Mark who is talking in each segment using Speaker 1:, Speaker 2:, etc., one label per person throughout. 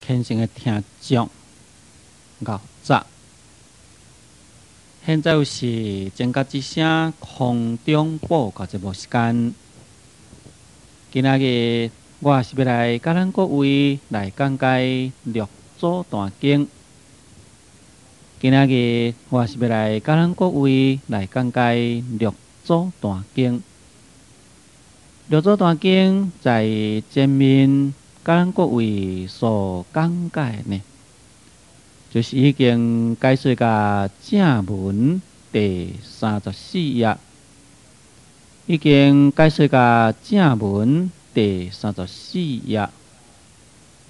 Speaker 1: 虔誠的聽眾，𠢕早。現在是前甲之聲空中報告節目時間。今仔日我是欲來佮咱各位來講解六祖壇經。今仔日我是欲來佮咱各位來講解六祖壇經。六祖壇經在前面佮咱各位所講解呢，就是已經解說到正文第三十四頁，已經解說到正文第三十四頁，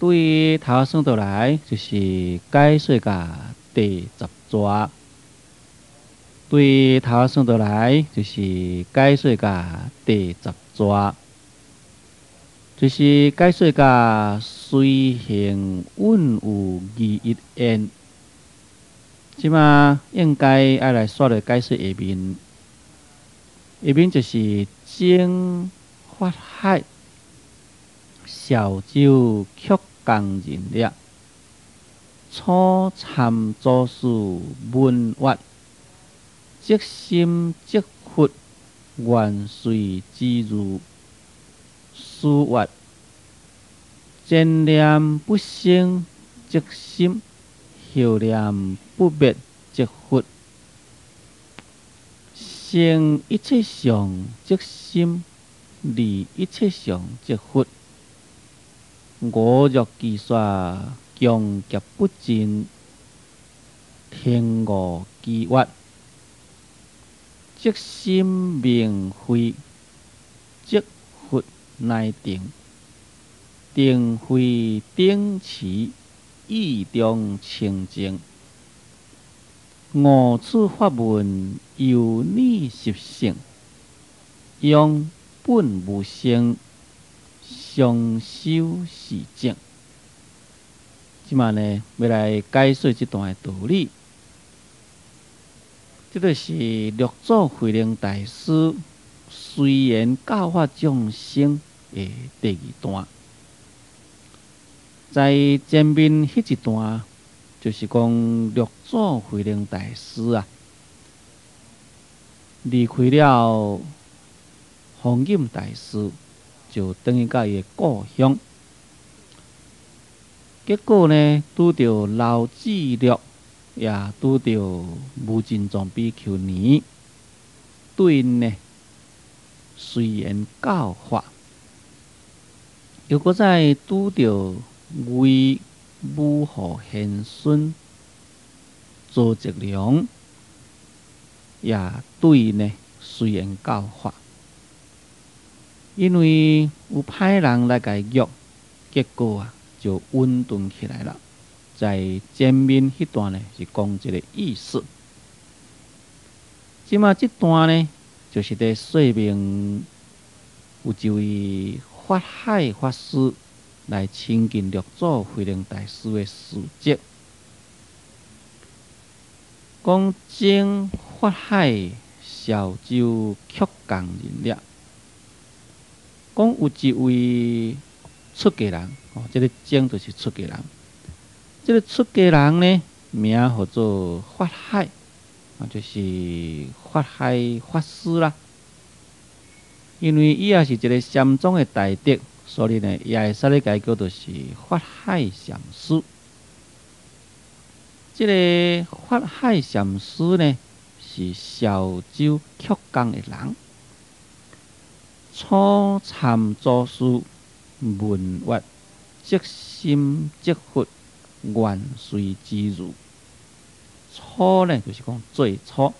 Speaker 1: 對頭算倒來就是解說到第十逝，對頭算倒來就是解說到第十逝。就是解說甲隨行韻有二一緣，這馬應該愛來煞落解說下面，下面就是僧法海紹州曲江人了，初參祖師問悅，即心即佛，願隨之如。師曰：前念不生即心，後念不滅即佛。成一切相即心，離一切相即佛。我若記說窮劫不盡，聽悟機曰：即心名慧，即佛乃定，定慧等持，意中清淨。悟此法門，由呢習性，用本無生，常修是證。這馬呢，欲來解說這段的道理。這就是六祖慧能大師隨緣教化眾生的第二段，在前面彼一段，就是講六祖慧能大師啊，離開了弘忍大師，就轉去到伊的故鄉。結果呢，拄著劉志略，也拄著無盡藏比丘尼，對𪜶呢隨緣教化。又閣再拄著魏武侯玄孫曹澤龍，也對𪜶呢隨緣教化。因為有歹人來共伊虐，結果啊就混沌起來了。在前面彼段呢是講這个意思。這馬這段呢，就是佇說明有一位法海法師來親近六祖慧能大師的事跡，講僧法海紹州曲江人了。講有一位出家人，哦，這个僧就是出家人。這个出家人呢，名號做法海，啊，就是法海法師啦。因為伊也是一个禪宗的大德，所以呢，也會使咧共伊叫做是法海禪師。這个法海禪師呢，是紹州曲江的人，初參祖師問曰：即心即佛，願隨之如。初呢，就是講最初，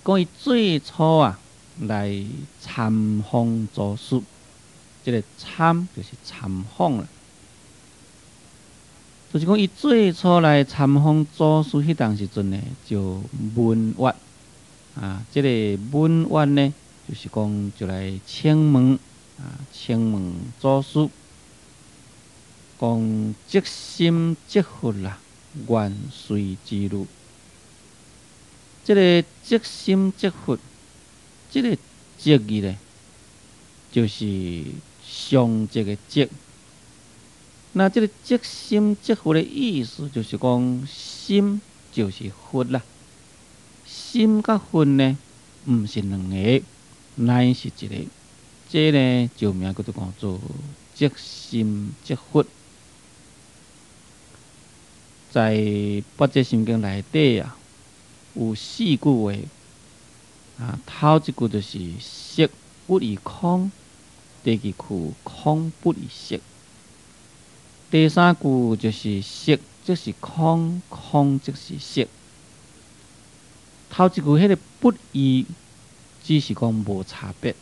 Speaker 1: 講伊最初啊，來參訪祖師，這个參就是參訪啦，就是講伊最初來參訪祖師彼當時陣呢，就問曰啊，這个問曰呢，就是講就來請問啊，請問祖師，講即心即佛啦，願隨之如。這个即心即佛。這个即字呢，就是相續的續，那這个即心即佛的意思，就是講心就是佛啦。心佮佛呢，毋是兩个，乃是一个。這呢就名叫做講做即心即佛。在《般若心經》內底啊，有四句話啊，頭一句就是色不異空，第二句空不異色，第三句就是色即是空，空即是色。頭一句彼个不異，只是講無差別。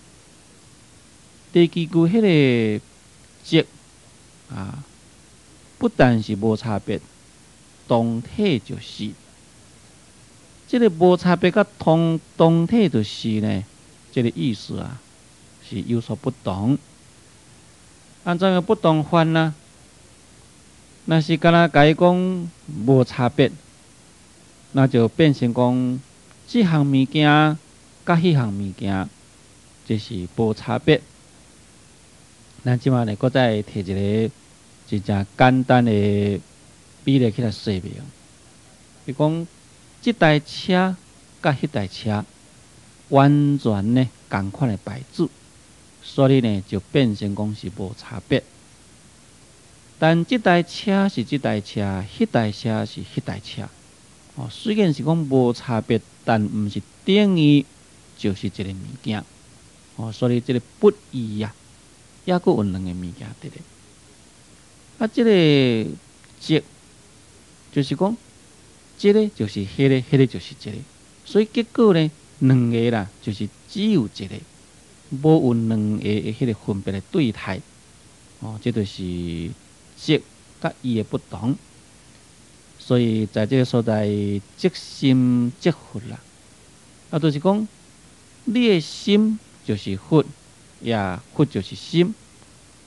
Speaker 1: 第二句彼个即啊，不但是無差別，當體就是。這个無差別佮通當體就是呢，這个意思啊，是有所不同。按怎樣不同法呢？若是敢若共伊講無差別，那就變成講這項物件佮彼項物件，這是無差別。咱這擺呢，閣再提一个真正簡單的比例起來說明。伊講這台車佮彼台車完全呢仝款的牌子，所以呢就變成講是無差別。但這台車是這台車，彼台車是彼台車。哦，雖然是講無差別，但毋是等於就是一个物件。哦，所以這个不異啊，猶閣有兩个物件佇咧。啊，這个即就是講，這个就是彼个，彼个就是這个。所以結果呢，兩个啦，就是只有一个，無有兩个的彼个分別的對待。哦，這就是即佮異的不同。所以在這个所在，即心即佛啦。啊，就是講，你的心就是佛，也佛就是心，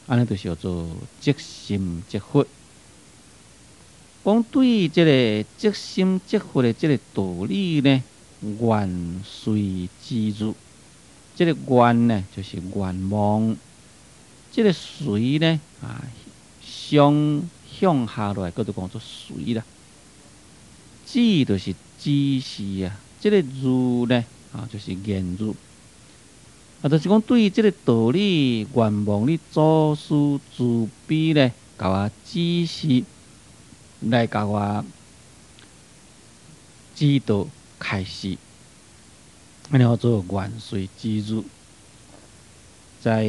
Speaker 1: 按呢就是叫做即心即佛。講對這个即心即佛的這个道理呢，願隨指示。這个願呢，就是願望；這个隨呢，啊，上向下落來，叫做講做隨啦。指就是指示啊，這个喻呢，啊，就是言喻。啊，就是講對這个道理，願望你祖師慈悲呢，共我指示，來共我指導開示，按呢叫做願隨指示。在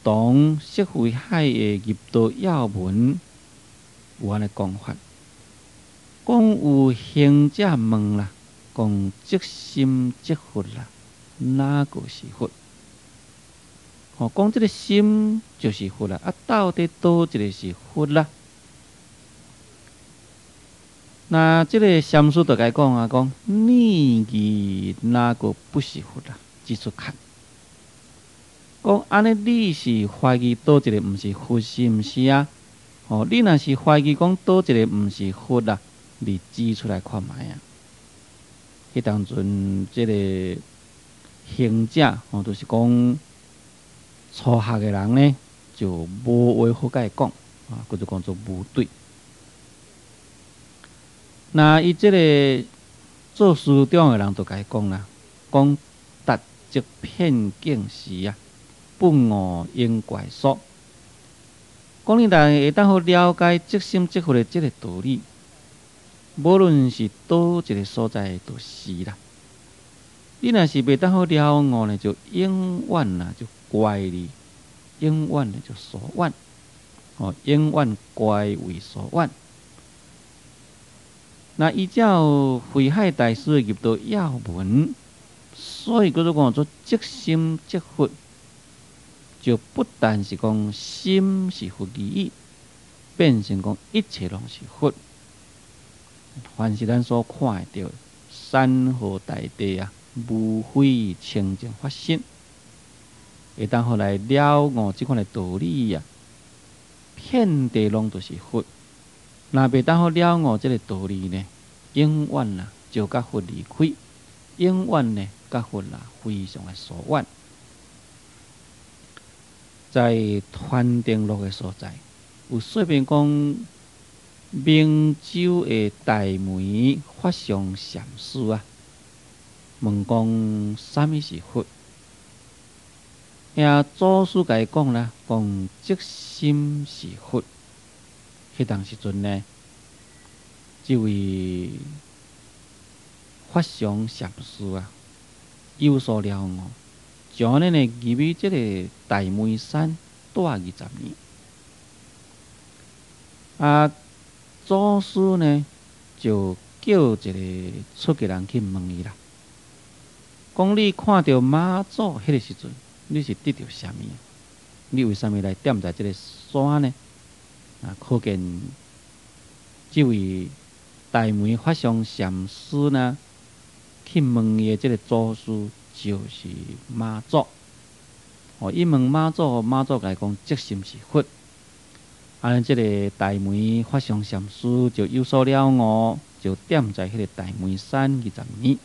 Speaker 1: 唐釋慧海的入道要文有按呢講法，講有行者問啦，講即心即佛啦，哪个是佛？哦，講這个心就是佛啦，啊，到底佗一个是佛啦？那這个禪師就共伊講啊，講你疑哪个不是佛啦？指出看，講按呢你是懷疑佗一个毋是佛是毋是啊？哦，你若是懷疑講佗一个毋是佛啦，你指出來看覓啊？彼當陣這个行者哦，就是講初學的人呢，就無話好共伊講啊，叫做講做無對。那伊這个做師長的人就共伊講啦，講達這遍境時啊，不悟應怪說。講你若會當好了解即心即佛的這个道理，無論是佗一个所在，就是啦。你若是袂當好了悟呢，就永遠啊就乖離，永遠呢就疏遠，哦，永遠乖為疏遠。那依照慧海大師的入道要文，所以叫做講做即心即佛，就不但是講心是佛而已，變成講一切攏是佛。凡是咱所看會著山河大地啊，無非清淨法身，會當予來了悟這款的道理啊，遍地攏都是佛。若袂當好了悟這个道理呢，永遠啊就佮佛離開，永遠呢佮佛啊非常的疏遠。在傳燈錄的所在，有說明講，明州的大梅法相禪師啊，問講啥物是佛？遐祖師共伊講啦，講即心是佛。彼當時陣呢，這位法相禪師啊，有所了悟，就按呢呢入去這个大梅山蹛20年。啊，祖師呢就叫一个出家人去問伊啦，講你看著媽祖彼个時陣，你是得著啥物？你為啥物來踮佇這个山呢？啊，可見這位大梅法相禪師呢，去問伊的這个祖師就是媽祖。哦，伊問媽祖，媽祖共伊講即心是佛。按呢，這个大梅法相禪師就有所了悟，就踮佇彼个大梅山二十年。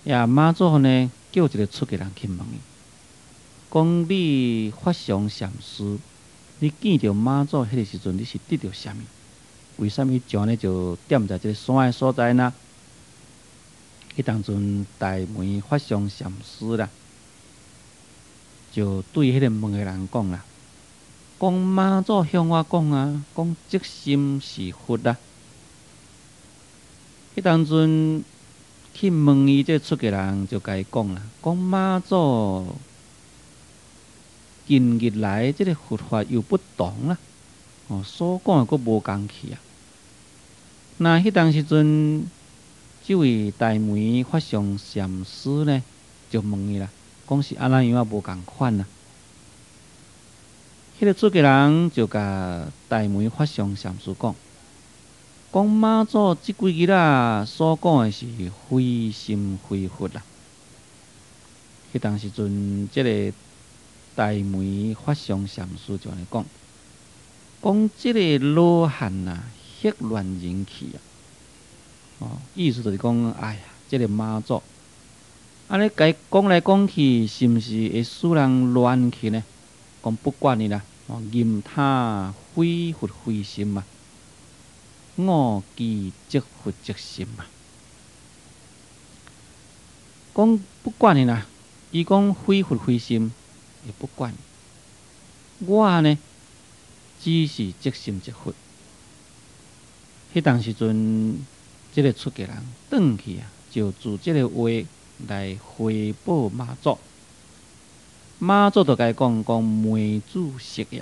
Speaker 1: 呀，媽祖呢，叫一个出家人去問伊，講你法相禪師，你見著媽祖彼个時陣，你是得著啥物？為啥物就呢就踮佇這个山的所在呢？彼當陣大梅法相禪師啦，就對彼个問的人講啦，講媽祖向我講啊，講即心是佛啊。彼當陣去問伊這出家人就共伊講啦，講媽祖近日來這个佛法又不同啦，哦，所講的閣無仝去啊。那彼當時陣，這位大梅法相禪師呢，就問伊啦，講是按怎樣仔無仝款啊？彼个出家人就共大梅法相禪師講，講媽祖這幾日仔所講的是非心非佛啦。彼當時陣，這个大梅法相禪師就按呢講，講這个羅漢啊，惑亂人氣啊！哦，意思就是講，哎呀，這个媽祖，按呢共伊講來講去，是毋是會使人亂去呢？講不管伊啦，哦，任他非佛非心啊，我記即佛即心啊。講不管伊啦，伊講非佛非心，伊不管。我呢，只是即心即佛。彼當時陣，這个出家人轉去啊，就自這个話來回報媽祖。媽祖就共伊講講梅子熟矣，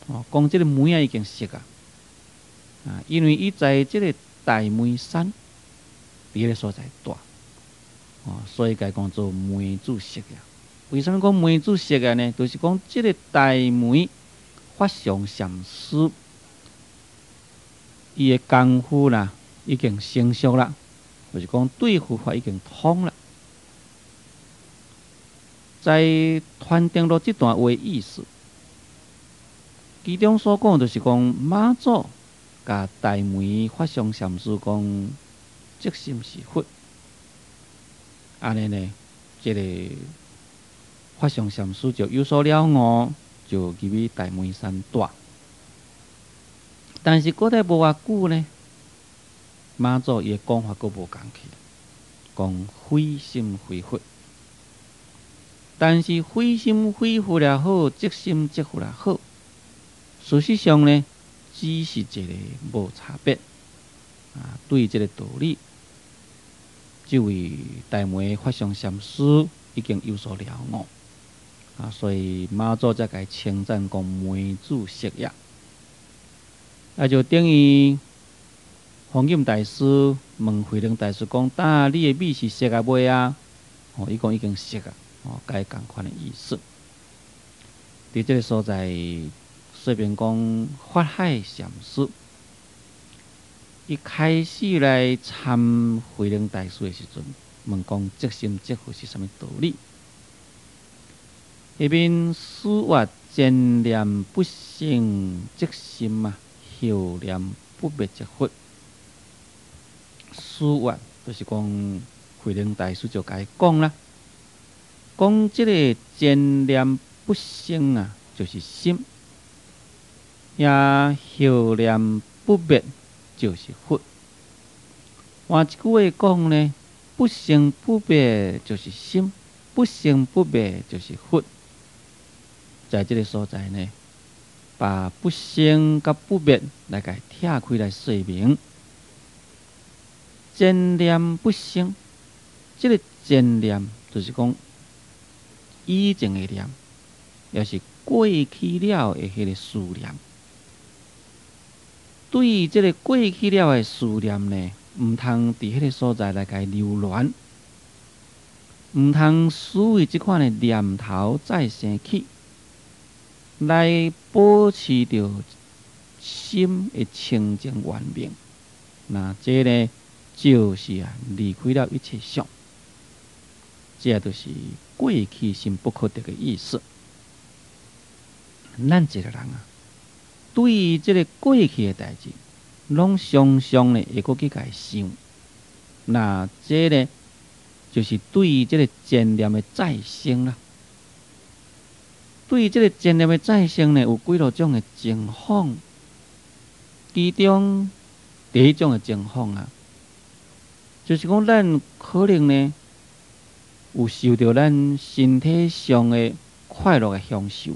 Speaker 1: 哦，講這个梅仔已經熟啊。啊，因為伊在這个大梅山佇彼个所在蹛，哦，所以共伊講做梅子熟矣。為啥物講梅子熟矣呢？就是講這个大梅法相禪師，伊的功夫啦已經成熟啦，就是講對佛法已經通啦。在傳燈錄這段話意思，其中所講就是講媽祖共大梅法相禪師講，即心是佛。按呢呢，這个法相禪師就有所了悟，就入去大梅山蹛。但是過了無偌久呢，媽祖伊的講法閣無仝去，講非心非佛。但是非心非佛也好，即心即佛也好，事實上呢，只是一个無差別。啊，對這个道理，這位大梅法相禪師已經有所了悟。啊，所以媽祖才共伊稱讚講梅子熟矣。啊，就等於弘忍大師問慧能大師講：呾你的米是熟啊未啊？哦，伊講已經熟啊。哦，共伊仝款的意思。佇這个所在，說明講法海禪師，伊開始來參慧能大師的時陣，問講即心即佛是啥物道理？彼面師曰前念不生即心啊，後念不滅即佛。師曰就是講慧能大師就共伊講啦，講這个前念不生啊，就是心；遐後念不滅就是佛。換一句話講呢，不生不滅就是心，不生不滅就是佛。在這个所在呢，把不生佮不滅來共拆開來說明。前念不生，這个前念就是講以前的念，也是過去了的彼個思念。對這个過去了的思念呢，毋通佇彼个所在來共留戀，毋通使伊這款的念頭再生起，來保持著心的清淨圓明。那這呢，就是啊，離開了一切相，這就是過去心不可得的意思。咱一个人啊，對於這个過去的代誌，攏常常呢會閣去共伊想。那這呢，就是對於這个前念的再生啦。對於這个前念的再生呢，有幾落種的情況。其中第一種的情況啊，就是講咱可能呢，有受著咱身體上的快樂的享受。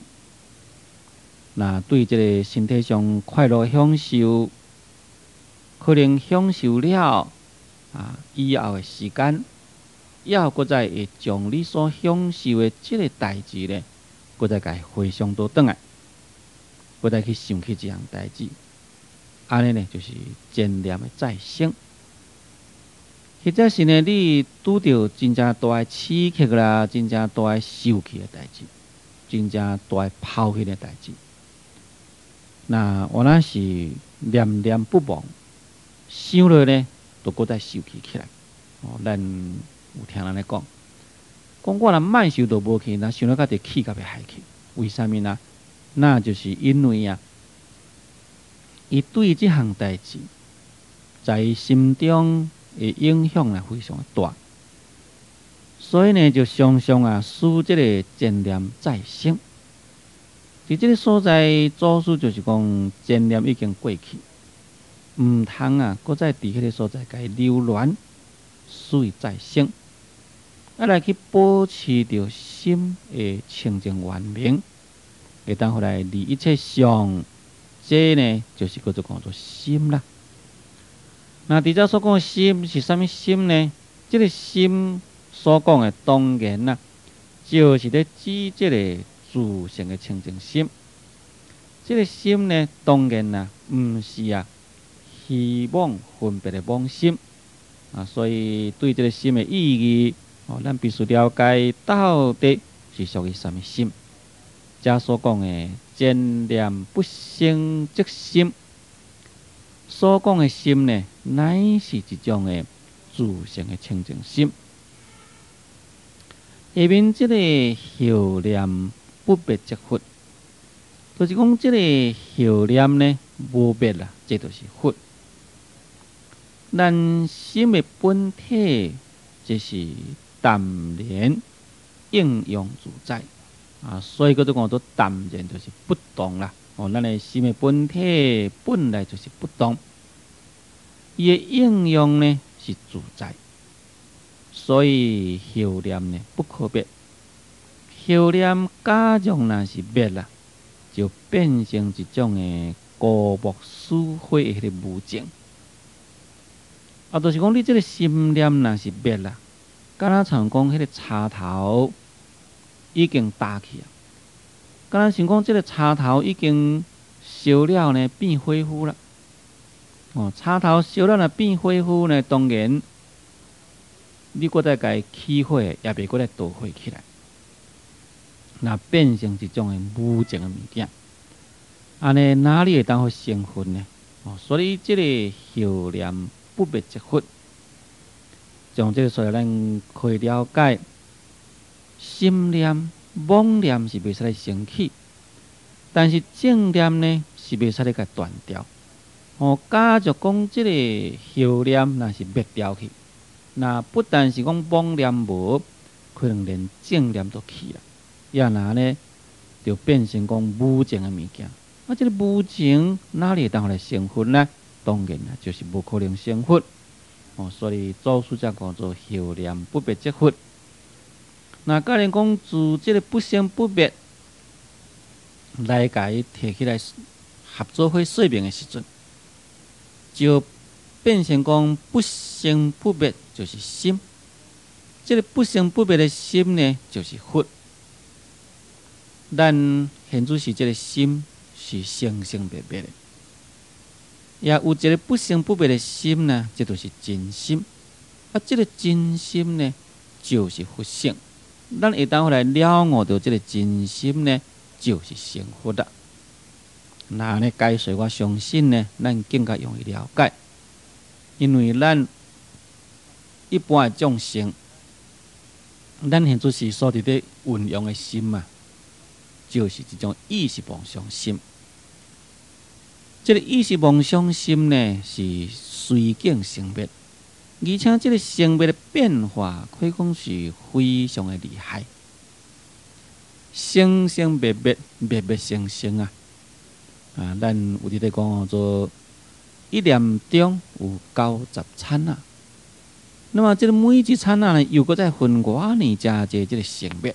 Speaker 1: 那對這个身體上快樂的享受，可能享受了啊以後的時間，以後閣再會將你所享受的這个代誌呢，閣再共伊回想倒轉來，閣再去想起這項代誌，按呢呢就是前念的再生。或者是呢，你拄著真正大的刺激啦，真正大的受氣的代誌，真正大的拋棄的代誌，那原來是念念不忘，想落呢，就閣再受氣起來。哦，咱有聽人咧講，講我若慢受就無去，若想了較濟氣甲袂害去，為啥物呢？那就是因為啊，伊對這項代誌，在伊心中的影響呢非常的大，所以呢就常常啊使這个前念再生。佇這个所在，祖師就是講前念已經過去，毋通啊，閣再佇彼个所在共伊留戀，使伊再生，啊來去保持著心的清淨圓明，會當予來離一切相，這呢就是叫做講做心啦。那佇遮所講的心是啥物心呢？這个心所講的當然啊，就是咧指這个自性的清淨心。這个心呢，當然啊，毋是啊虛妄分別的妄心啊，所以對這个心的意義，哦，咱必須了解到底是屬於啥物心。遮所講的前念不生即心，所講的心呢，乃是一種的自性的清淨心。下面這个後念不滅即佛，就是講這个後念呢無滅啦，這就是佛。咱心的本體，這是淡然應用自在啊，所以叫做講做淡然，就是不動啦。哦，咱的心的本體本來就是不動，伊的應用呢是自在，所以後念呢不可滅。後念假若若是滅啦，就變成一種的枯木死火的彼个無情。啊，就是講你這个心念若是滅啦，敢若像講彼个柴頭已經焦去啊，敢若像講這个柴頭已經燒了呢，變火灰啦。哦，柴頭燒了若變火灰呢，當然你閣再共伊起火，也袂閣再著火起來，那變成一種的無情的物件。按呢哪裡會當予成佛呢？哦，所以這个後念不滅即佛，從這个所在咱可以了解，心念、妄念是袂使來生起，但是正念呢是袂使來共斷掉。哦，假如講這个後念若是滅掉去，那不但是講妄念無，可能連正念都去啦。也若呢，就變成講無情的物件。啊，這个無情哪裡會當來成佛呢？當然啦，就是無可能成佛。哦，所以祖師才講做後念不滅則佛。若假如講自這个不生不滅來共伊提起來合做伙說明的時陣，就變成講不生不滅就是心。這个不生不滅的心呢，就是佛。咱現在是這个心是生生滅滅的，也有一个不生不滅的心呢，這就是真心。啊，這个真心呢，就是佛性。咱會當來了悟著這个真心呢，就是成佛啦。若按呢解說，我相信呢，咱更加容易了解，因為咱一般的眾生，咱現在是所佇咧運用的心啊，就是一種意識妄想心。這个意識妄想心呢，是隨境生滅，而且這个生滅的變化，可以講是非常的厲害，生生滅滅，滅滅生生啊！啊，咱有佇咧講做一念中有90剎那，那麼這个每一剎那呢，又閣再分偌爾誠濟這个生滅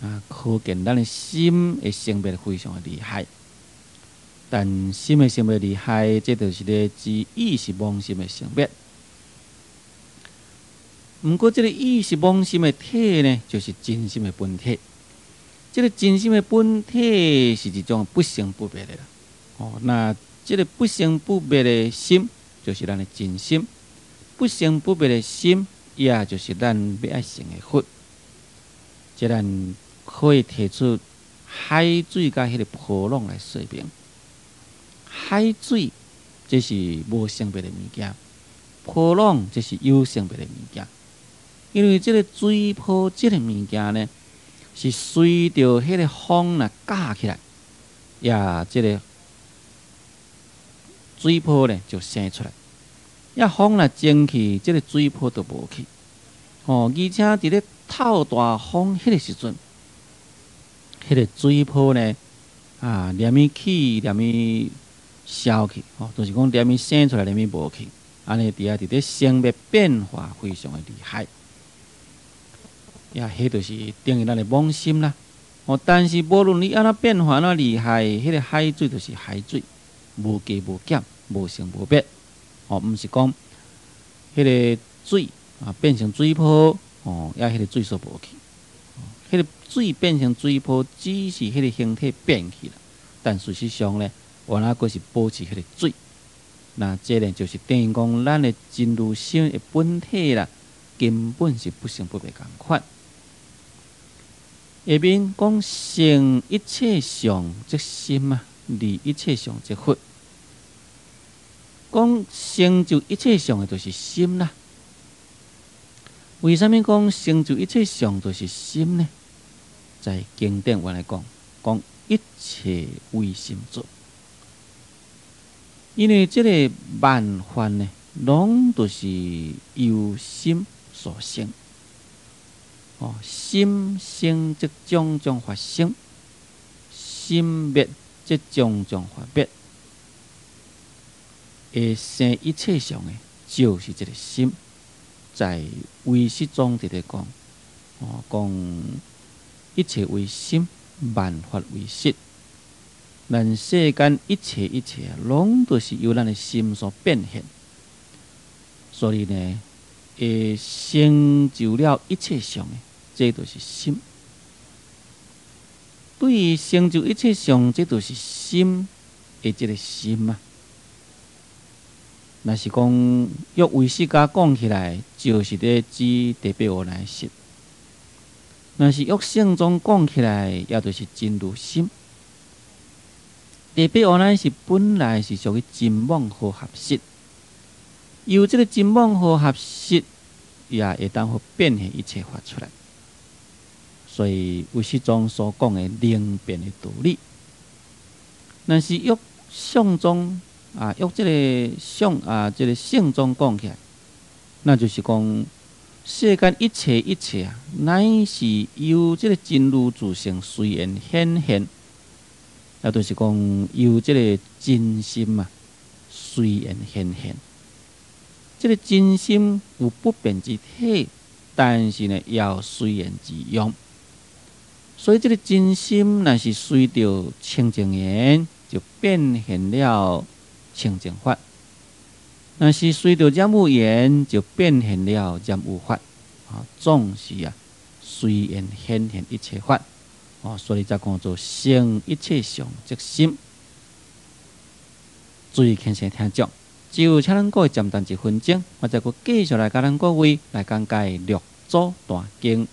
Speaker 1: 啊，可見咱的心的生滅非常的厲害。但心的生滅厲害，這就是咧指意識妄心的生滅。毋過，這个意識妄心的體呢，就是真心的本體。這个真心的本體是一種不生不滅的啦。哦，那這个不生不滅的心，就是咱的真心。不生不滅的心，也就是咱欲愛成的佛。這咱可以提出海水佮彼个波浪來說明。海水這是無生滅的物件，波浪這是有生滅的物件。因為這个水波這个物件呢，是隨著彼个風若夾起來，呀，這个水波呢就生出來。抑風若靜去，這个水波就無去。哦，而且佇咧透大風彼个時陣，彼个水波呢，啊，連伊起，連伊消去，哦，就是講連伊生出來，連伊無去，按呢佇遐佇咧生滅變化非常的厲害。呀，彼就是等於咱的妄心啦。哦，但是無論你按怎變化，按怎厲害，彼个海水就是海水，無加無減，無生無滅。哦，毋是講彼个水啊變成水波，哦，抑彼个水煞無去。彼个水變成水波，只是彼個形體變去啦。但事實上呢，原來閣是保持彼个水。那這呢，就是等於講咱的真如心的本體啦，根本是不生不滅仝款。下面講成一切相則心啊，離一切相則佛。講成就一切相的，就是心啦。為啥物講成就一切相就是心呢？在經典原來講，講一切唯心造。因為這个萬法呢，攏都是由心所生。哦，心生則種種法生，心滅則種種法滅。會生一切相的，就是這个心。在唯識宗佇咧講，哦，講一切唯心，萬法唯識。咱世間一切一切啊，攏都是由咱的心所變現。所以呢，會成就了一切相的，這就是心。對於成就一切相，這就是心的這个心啊。若是講用唯識家講起來，就是咧指第八阿賴耶識；若是用聖宗講起來，也就是真如心。第八阿賴耶識本來是屬於真妄和合識，由這个真妄和合識，也會當予變現一切法出來。所以唯識宗所講的靈變的道理，若是用相宗啊，用這个相啊，這个聖宗講起來，那就是講世間一切一切啊，乃是由這个真如自性隨緣顯現。也就是講由這个真心啊，隨緣顯現。這个真心有不變之體，但是呢，也有隨緣之用。所以這个真心若是隨著清淨緣，就變現了清淨法；若是隨著染污緣，就變現了染污法。啊，總是啊，隨緣顯現一切法。哦，所以才講做成一切相即心。注意輕聲聽講，只有請咱各位暫等一分鐘，我再閣繼續來佮咱各位來講解六祖壇經。